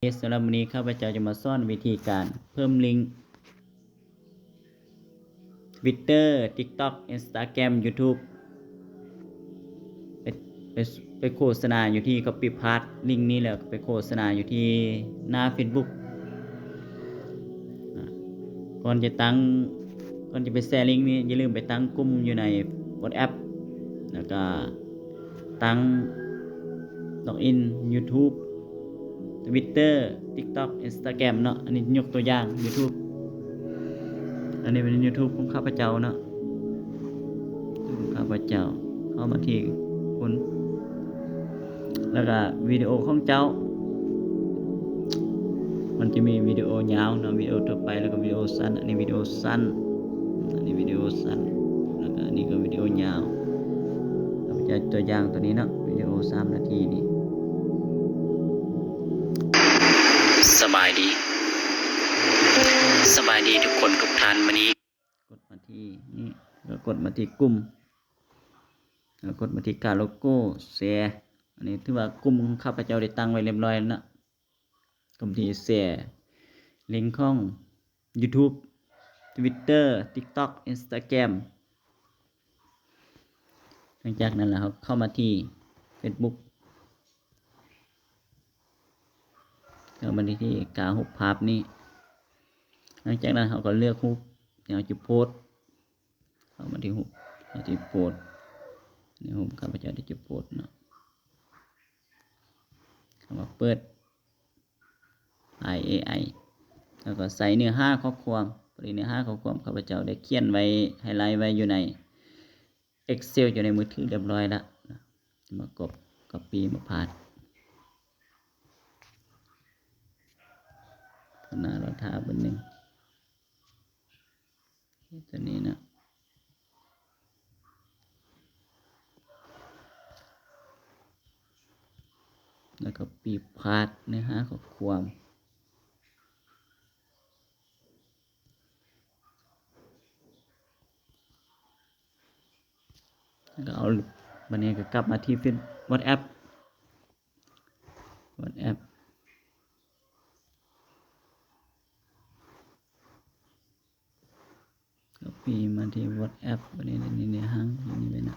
ເອ ສຳລັບມື້ນີ້ຂ້າພະເຈົ້າຈະມາສອນວິທີການເພີ່ມລິງ Twitter, TikTok, Instagram, YouTube ໄປ ໄປ ໄປໂຄສະນາຢູ່ທີ່ Copy Paste ລິງນີ້ ແລ້ວໄປໂຄສະນາຢູ່ທີ່ໜ້າ Facebook. ອາ ກ່ອນຈະຕັ້ງ ກ່ອນຈະໄປແຊລິງນີ້ ຢ່າລືມໄປຕັ້ງກຸ່ມຢູ່ໃນ WhatsApp ແລ້ວກະຕັ້ງ login YouTube, Twitter, TikTok, Instagram ເນາະ. ອັນນີ້ຍົກຕົວຢ່າງ YouTube. ອັນນີ້ເປັນ YouTube ຂອງຂ້າພະເຈົ້າເນາະ ຂອງຂ້າພະເຈົ້າ. ເຂົ້າມາທີ່ຄຸນ ແລ້ວກະວິດີໂອຂອງເຈົ້າ ມັນຈະມີວິດີໂອຍາວເນາະ ວິດີໂອທົ່ວໄປ ແລ້ວກະວິດີໂອສັ້ນ. ອັນນີ້ວິດີໂອສັ້ນ ອັນນີ້ວິດີໂອສັ້ນ ແລ້ວກະອັນນີ້ກະວິດີໂອຍາວ. ຂ້າພະເຈົ້າຕົວຢ່າງຕົວນີ້ເນາະ ວິດີໂອສາມນາທີນີ້. ສະບາຍດີ ສະບາຍດີທຸກຄົນທຸກທ່ານ. ມື້ນີ້ກົດມາທີ່ນີ້ ແລ້ວກົດມາທີ່ກຸ່ມ ແລ້ວກົດມາທີ່ກາໂລໂກ້ແຊ. ອັນນີ້ຖືວ່າກຸ່ມຂອງຂ້າພະເຈົ້າໄດ້ຕັ້ງໄວ້ລຽບຮ້ອຍແລ້ວເນາະ ກຸ່ມທີ່ແຊລິງຂອງ YouTube, Twitter, TikTok, Instagram. ຫຼັງຈາກນັ້ນແລ້ວ ເຮົາເຂົ້າມາທີ່ Facebook. ເຂົ້າມາທີ່ກາຮູບພາບນີ້. ຫຼັງຈາກນັ້ນເຮົາກະເລືອກຮູບທີ່ເຮົາຈະໂພສ. ເຂົ້າມາທີ່ຮູບ ເຮົາຈະໂພສ. ໃນຮູບຂ້າພະເຈົ້າທີ່ຈະໂພສເນາະ. ເຂົ້າມາເປີດ ໄຟລ໌ ເອໄອ ແລ້ວກໍໃສ່ເນື້ອຫາຂໍ້ຄວາມ. ພໍດີເນື້ອຫາຂໍ້ຄວາມຂ້າພະເຈົ້າໄດ້ຂຽນໄວ້ ໄຮໄລໄວ້ຢູ່ໃນ Excel ຢູ່ໃນມືຖືລຽບຮ້ອຍລະ. ມາກັອບ Copy ມາພາດ. ໜ້າລໍຖ້າເບິ່ງໜຶ່ງ. ຕົວນີ້ນະ ແລ້ວກໍປີພາດເນື້ອຫາຂໍ້ຄວາມ ແລ້ວກໍເອົາ ບັດນີ້ກໍກັບມາທີ່ເຟສ WhatsApp WhatsApp ກັອບປີມາທີ່ WhatsApp ບັດນີ້ ນີ້ ນີ້ ຫັ້ນ ນີ້ໄວ້ນະ.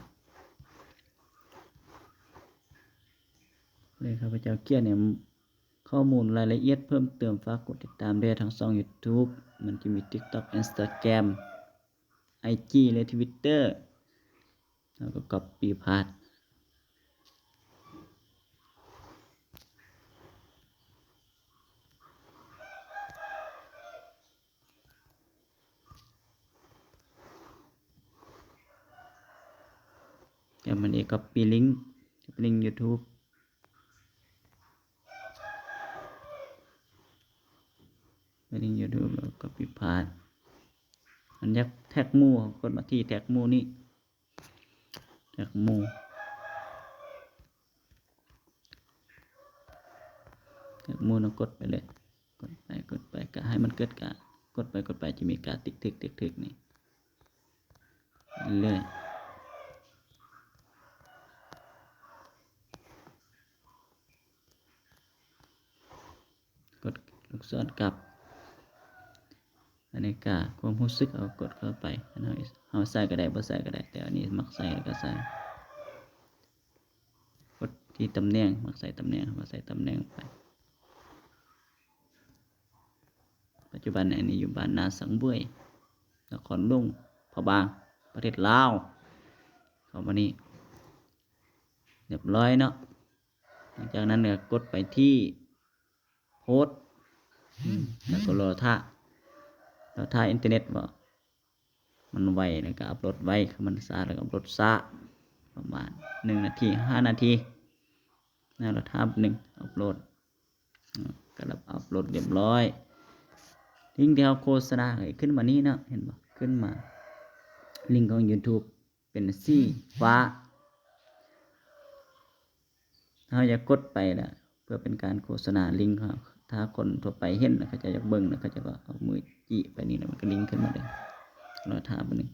ເລີຍ ຂ້າພະເຈົ້າຂຽນໃຫ້ຂໍ້ມູນລາຍລະອຽດເພີ່ມເຕີມ. ຝາກກົດຕິດຕາມແດ່ທັງຊ່ອງ YouTube ມັນຈະມີ TikTok, Instagram, IG ແລະ Twitter. ເຮົາກໍກັອບປີພາດ ແລ້ວມັນເອກັອບປີລິ້ງ ລິ້ງ YouTube ລິ້ງ YouTube ແລ້ວກໍປີພາດ. ມັນຢາກແທັກໝູ່ ເຮົາກົດມາທີ່ແທັກໝູ່ນີ້. ແທັກໝູ່ ແທັກໝູ່ນະ ກົດໄປເລີຍ ກົດໄປ ກົດໄປ ກະໃຫ້ມັນເກີດການ ກົດໄປ ກົດໄປ ຈະມີການຕິກຖືກ ຕິກຖືກນີ້ເລີຍ ກົດລູກສອນກັບ. ອັນນີ້ກະຄວາມຮູ້ສຶກ ເຮົາກົດເຂົ້າໄປ ເຮົາ ເຮົາໃສ່ກະໄດ້ ບໍ່ໃສ່ກະໄດ້ ແຕ່ອັນນີ້ມັກໃສ່ ແລ້ວກະໃສ່ ກົດທີ່ຕຳແໜ່ງ ມັກໃສ່ຕຳແໜ່ງ ເຮົາກະໃສ່ຕຳແໜ່ງໄປ. ປັດຈຸບັນອັນນີ້ຢູ່ບ້ານນາສັງບວຍ ນະຄອນຫຼວງພະບາງ ປະເທດລາວ. ເຂົ້າມານີ້ ລຽບຮ້ອຍເນາະ. ຫຼັງຈາກນັ້ນກະກົດໄປທີ່ໂພສ ອືມ ແລ້ວກໍລໍຖ້າ ລໍຖ້າອິນເຕີເນັດວ່າມັນໄວ ແລ້ວກະອັບໂຫຼດໄວ ຄັນມັນຊ້າ ແລ້ວກະອັບໂຫຼດຊ້າ ປະມານໜຶ່ງນາທີ ຫ້ານາທີນະ. ລໍຖ້າແປັບໜຶ່ງ ອັບໂຫຼດ ອາ ກະລັບອັບໂຫຼດລຽບຮ້ອຍ. ລິ້ງທີ່ເຮົາໂຄສະນາ ຂຶ້ນມານີ້ເນາະ ເຫັນບໍ່ ຂຶ້ນມາ ລິ້ງຂອງ YouTube ເປັນສີຟ້າ ເຮົາຢາກກົດໄປລະ ເພື່ອເປັນການໂຄສະນາລິ້ງເຮົາ ຖ້າຄົນທົ່ວໄປເຫັນລະ ເຂົາເຈົ້າຢາກເບິ່ງລະ ເຂົາເຈົ້າກໍເອົາມືຈີ້ໄປນີ້ລະ ມັນກໍລິ້ງຂຶ້ນມາເລີຍ. ລໍຖ້າແປັບໜຶ່ງ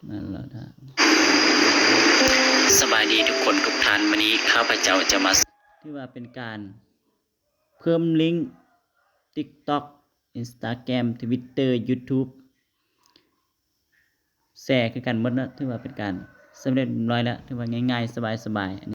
ນັ້ນລະ ຖ້າ ສະບາຍດີທຸກຄົນທຸກທ່ານ, ມື້ນີ້ຂ້າພະເຈົ້າຈະມາ ຖືວ່າເປັນການເພີ່ມລິ້ງ TikTok Instagram Twitter YouTube ແຊຄືກັນໝົດເນາະ, ຖືວ່າເປັນການສຳເລັດຮຽບຮ້ອຍແລ້ວ, ຖືວ່າງ່າຍໆ ສະບາຍໆ.